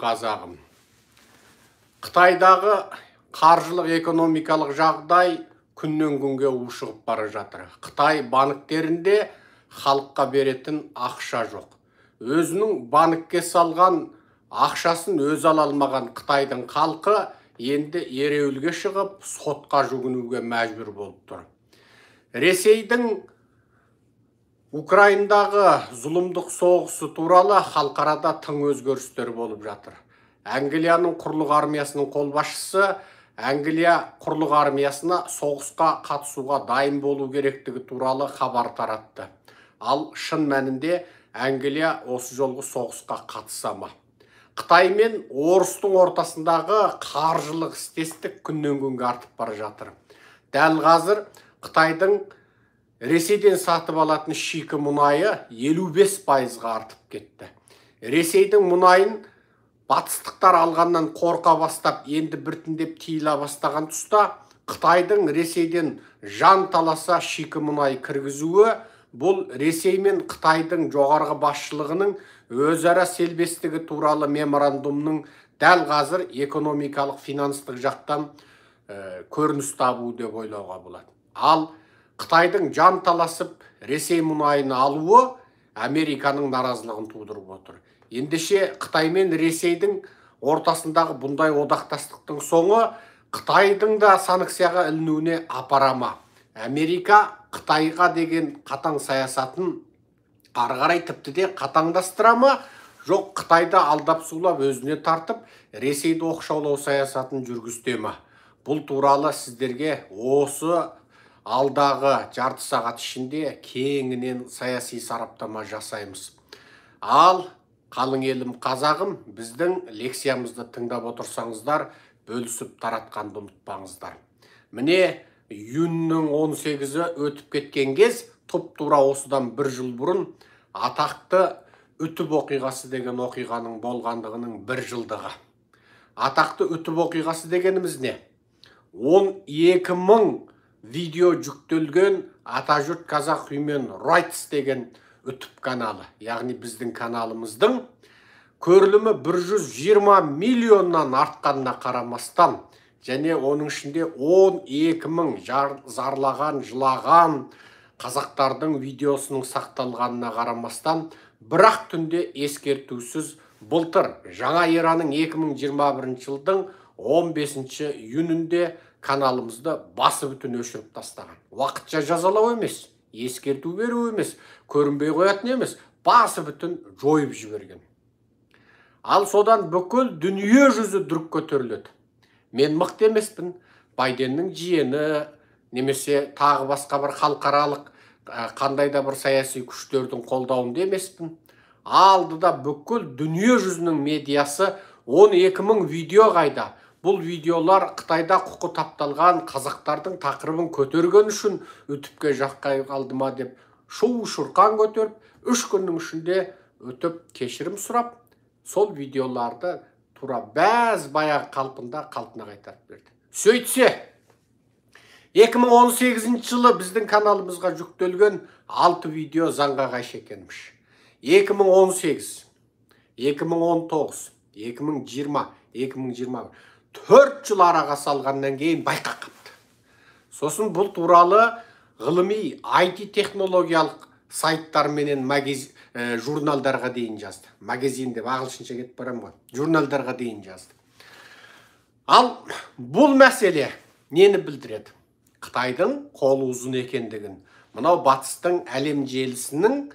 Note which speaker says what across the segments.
Speaker 1: Қазағым. Қытайдағы қаржылық экономикалық жағдай күннен күнге ушығып бара жатыр. Қытай банктерінде халыққа беретін ақша жоқ. Өзінің банкке салған ақшасын өзі ала алмаған Қытайдың халқы енді ереуілге шығып, сотқа жүгінуге мәжбүр болып тұр. Ресейдің Украиндағы зұлымдық соғысы туралы халықарада тың өзгерістер болып жатыр. Англияның құрлық армиясының қолбасшысы Англия құрлық армиясына соғысқа қатысуға дайын болу керектігі туралы хабар таратты. Ал шын мәнінде Англия осы жолғы соғысқа қатыса ма? Қытай мен Орыстың ортасындағы қаржылық істестік күннен күнге артып бара жатыр. Дәл қазір Қытайдың Ресейден сатып алатын шикі мұнайы 55%-ға артып кетті. Ресейдің мұнайын батыстықтар алғаннан қорқа бастап, енді біртіндеп тыйыла бастаған тұста Қытайдың Ресейден жан таласа шикі мұнай кіргізуі бұл Ресей мен Қытайдың жоғарғы басшылығының өзара селбестігі туралы меморандумның дәл қазір экономикалық, финанстық жақтан көрініс табуы деп ойлауға болады. Ал Қытайдың жан таласып Ресей мұнайын алуы Американың наразылығын тудырып отыр. Ендеше Қытай мен Ресейдің ортасындағы бұндай одақтастықтың соңы Қытайдың да санкцияға ілінуіне апара ма? Америка Қытайға деген қатаң саясатын ары қарай тіпті де қатаңдастыра ма? Жоқ, Қытайды алдап сулап өзіне тартып Ресейді оқшаулау саясатын жүргізте ма? Бұл туралы сіздерге осы алдағы жарты сағат ішінде кеңінен саяси сараптама жасаймыз. Ал қалың елім қазағым, біздің лекциямызды тыңдап отырсаңыздар, бөлісіп таратқанды ұмытпаңыздар. Міне, июньнің 18-і өтіп кеткен кез, тұп-тура осыдан бір жыл бұрын атақты Үтіп оқиғасы деген оқиғаның болғандығының бір жылдығы. Атақты Үтіп оқиғасы дегеніміз не? 12 мың видео жүктелген Атажұрт Қазақ Human Rights деген Үтіп каналы, яғни біздің каналымыздың көрілімі 120 миллионнан артқанына қарамастан, және оның ішінде 12 мың зарлаған, жылаған қазақтардың видеосының сақталғанына қарамастан, бірақ түнде ескертусіз былтыр жаңа эраның 2021 жылдың 15 июнінде каналымызды басы бүтін өшіріп тастаған. Уақытша жазалау емес, ескерту беру емес, көрінбей қоятын емес, басы бүтін жойып жіберген. Ал содан бүкіл дүние жүзі дүрк көтеріледі. Мен мықты емеспін, Байденнің жиені немесе тағы басқа бір халықаралық қандай да бір саяси күштердің қолдауында емеспін. Алдыда бүкіл дүние жүзінің медиасы 12 мың видео қайда? Бұл видеолар Қытайда құқы тапталған қазақтардың тақырыбын көтерген үшін Үтіпке жаққай қалды ма деп шу шұрқан көтеріп, 3 күннің ішінде өтіп кешірім сұрап, сол видеоларды тура бәз баяғы қалпында қалпына қайтарып берді. Сөйтсе, 2018 жылы біздің каналымызға жүктелген 6 видео заңға қайшы екенміш. 2018, 2019, 2020, 2021 4 жыл араға салғаннан кейін байқап қапты. Сосын бұл туралы ғылыми IT технологиялық сайттар менен журналдарға дейін жазды. Магазин деп ағылшынша кетіп барам ғой. Журналдарға дейін жазды. Ал бұл мәселе нені білдіреді? Қытайдың қолы ұзын екендігін, мынау батыстың әлем желісінің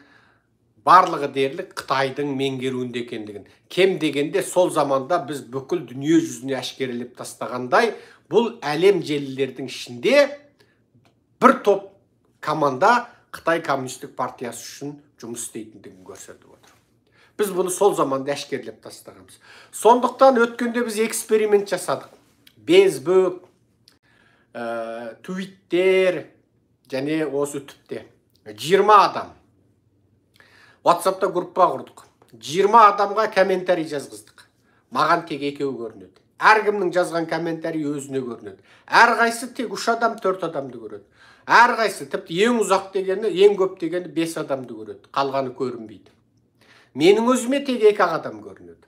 Speaker 1: барлығы дерлік Қытайдың меңгеруінде екендігін. Кем дегенде сол заманда біз бүкіл дүние жүзіне әшкерелеп тастағандай, бұл әлем желілердің ішінде бір топ команда Қытай коммунистік партиясы үшін жұмыс істейтіндігін көрсетіп отыр. Біз бұны сол заманда әшкерелеп тастағанбыз. Сондықтан өткенде біз эксперимент жасадық. Безбүк, твиттер және осы Үтіпте 20 адам WhatsApp'та группа құрдық. 20 адамға комментарий жазғыздық. Маған тек екеуі көрінеді. Әркімнің жазған комментарий өзіне көрінеді. Әрқайсы тек 3 адам, 4 адамды көреді. Әрқайсы тіпті ең ұзақ дегені, ең көп дегені 5 адамды көреді. Қалғаны көрінбейді. Менің өзіме тек 2 адам көрінеді.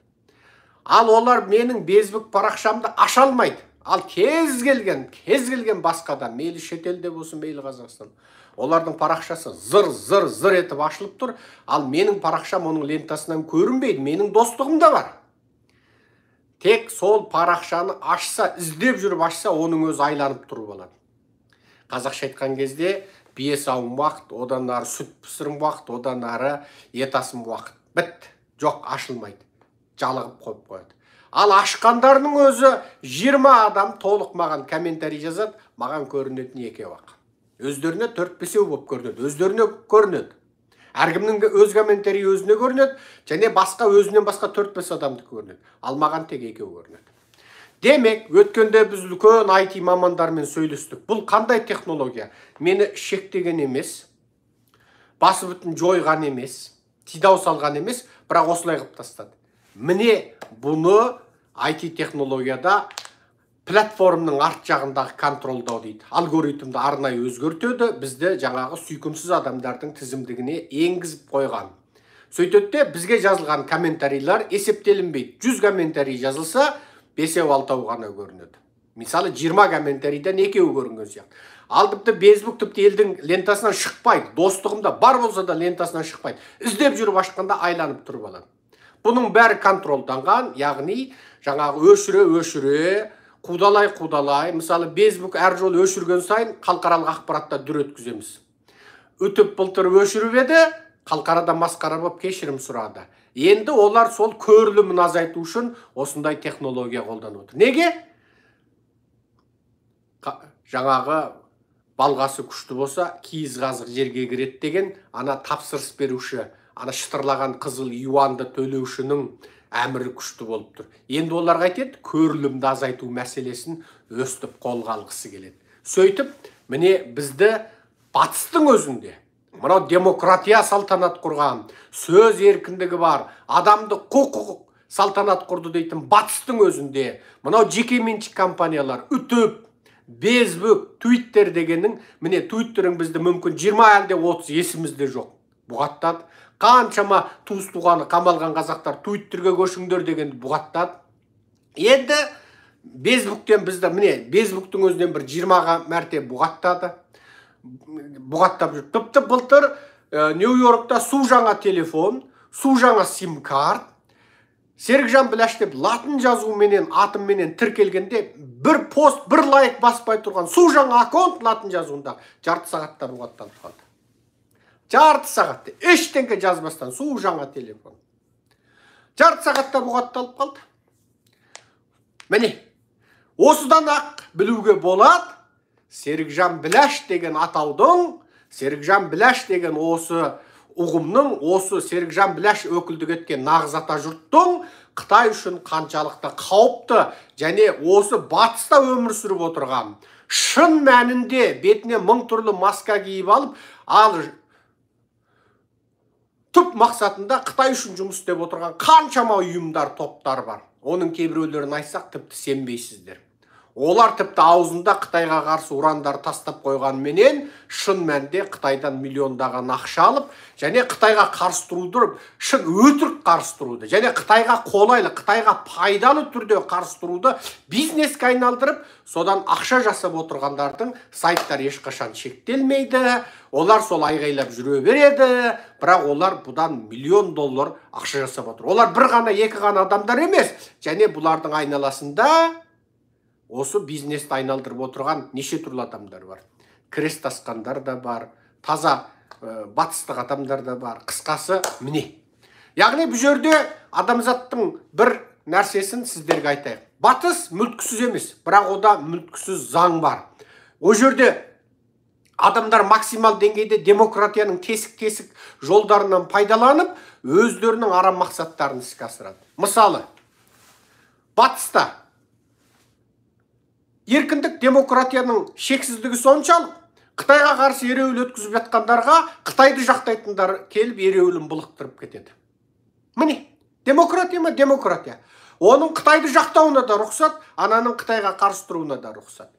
Speaker 1: Ал олар менің Безбук парақшамды аша алмайды. Ал кез келген басқа адам, мейлі шетелде болсын, мейлі Қазақстан, олардың парақшасы зыр зыр зыр етіп ашылып тұр. Ал менің парақшам оның лентасынан көрінбейді, менің достығым да бар. Тек сол парақшаны ашса, іздеп жүріп ашса, оның өзі айланып тұрып алады. Қазақша айтқан кезде бие сауым уақыт, одан ары сүт пісірім уақыт, одан ары ет асым уақыт. Бітті, жоқ, ашылмайды. Жалығып қойып қояды. Ал ашқандарының өзі 20 адам толық маған комментарий жазады, маған көрінетін екеу-ақ. Өздеріне 4-5 болып көрінеді, өздеріне көрінеді. Әркімнің өз комментарийі өзіне көрінеді, және басқа өзінен басқа 4-5 адамдікі көрінеді. Ал маған тек екеу көрінеді. Демек, өткенде біз үлкен IT мамандармен сөйлестік. Бұл қандай технология? Мені шектеген емес, басы бүтін жойған емес, тидау салған емес, бірақ осылай қылып тастады. Міне бұны IT технологияда платформның арт жағындағы контролдау дейді. Алгоритмді арнайы өзгертеді, бізді жаңағы сүйкімсіз адамдардың тізімдігіне енгізіп қойған. Сөйтеді де бізге жазылған комментарийлер есептелінбейді. 100 комментарий жазылса, 5-6 ғана көрінеді. Мысалы, 20 комментарийден екеуі көрінген сияқты. Ал тіпті Безбук тіпті елдің лентасынан шықпайды. Достығымда бар болса да лентасынан шықпайды. Іздеп жүріп ашқанда айланып тұрып алады. Бұның бәрі контролданған, яғни жаңағы өшіре-өшіре, қудалай-қудалай, мысалы Безбук әр жолы өшірген сайын халықаралық ақпаратта дүр өткіземіз. Үтіп былтыр өшіріп еді, халықарада масқара болып кешірім сұрады. Енді олар сол көрілімін азайту үшін осындай технология қолданып отыр. Неге? Жаңағы балғасы күшті болса, киіз қазық жерге кіреді деген ана тапсырыс беруші, ана шытырлаған қызыл юанды төлеушінің әмірі күшті болып тұр. Енді олар қайтеді? Көрілімді азайту мәселесін өстіп қолға алғысы келеді. Сөйтіп, міне бізді батыстың өзінде, мынау демократия салтанат құрған, сөз еркіндігі бар, адамды құқық салтанат құрды дейтін батыстың өзінде, мынау жекеменшік компаниялар, Үтіп, Безбук, Твиттер дегеннің, міне Твиттерің бізді мүмкін 20 әлде 30 есімізде жоқ. Бұғаттады. Қаншама туыс-туғаны қамалған қазақтар Твиттерге көшіңдер дегенді бұғаттады. Енді Безбуктен бізді, міне, Безбуктың өзінен бір 20-ға мәрте бұғаттады. Бұғаттап жүр. Тіпті былтыр Нью-Йоркта су жаңа телефон, су жаңа сим-карт, Серікжан Біләш деп латын жазуменен, атымменен тіркелгенде бір пост, бір лайк баспай тұрған су жаңа аккаунт латын жазуында жарты сағатта бұғатталып қалды. Жарты сағатта ештеңе жазбастан су жаңа телефон. Жарты сағатта бұғатталып қалды. Міне, осыдан ақ білуге болады, Серікжан Біләш деген атаудың, Серікжан Біләш деген осы ұғымның, осы Серікжан Біләш өкілдік еткен нағыз ата жұрттың Қытай үшін қаншалықты қауіпті және осы батыста өмір сүріп отырған, шын мәнінде бетіне мың түрлі маска киіп алып, ал түп мақсатында Қытай үшін жұмыс істеп отырған қаншама ұйымдар, топтар бар. Оның кейбіреулерін айтсақ, тіпті сенбейсіздер. Олар тіпті аузында Қытайға қарсы ұрандар тастап қойғанменен, шын мәнде Қытайдан миллиондаған ақша алып, және Қытайға қарсы тұруды, шын өтірік қарсы тұруды, және Қытайға қолайлы, Қытайға пайдалы түрде қарсы тұруды бизнеске айналдырып, содан ақша жасап отырғандардың сайттары ешқашан шектелмейді. Олар сол айғайлап жүре береді, бірақ олар бұдан миллион доллар ақша жасап отыр. Олар бір ғана, екі ғана адамдар емес, және бұлардың айналасында осы бизнесті айналдырып отырған неше түрлі адамдар бар. Крест тасқандар да бар, таза батыстық адамдар да бар. Қысқасы, міне. Яғни бұл жерде адамзаттың бір нәрсесін сіздерге айтайық. Батыс мүлткісіз емес, бірақ ода мүлткісіз заң бар. Ол жерде адамдар максимал деңгейде демократияның тесік-тесік жолдарынан пайдаланып, өздерінің арам мақсаттарын іске асырады. Мысалы, батыста еркіндік демократияның шексіздігі соншалық, Қытайға қарсы ереуіл өткізіп жатқандарға Қытайды жақтайтындар келіп ереуілін былықтырып кетеді. Міне, демократия ма? Демократия. Оның Қытайды жақтауына да рұқсат, ананың Қытайға қарсы тұруына да рұқсат.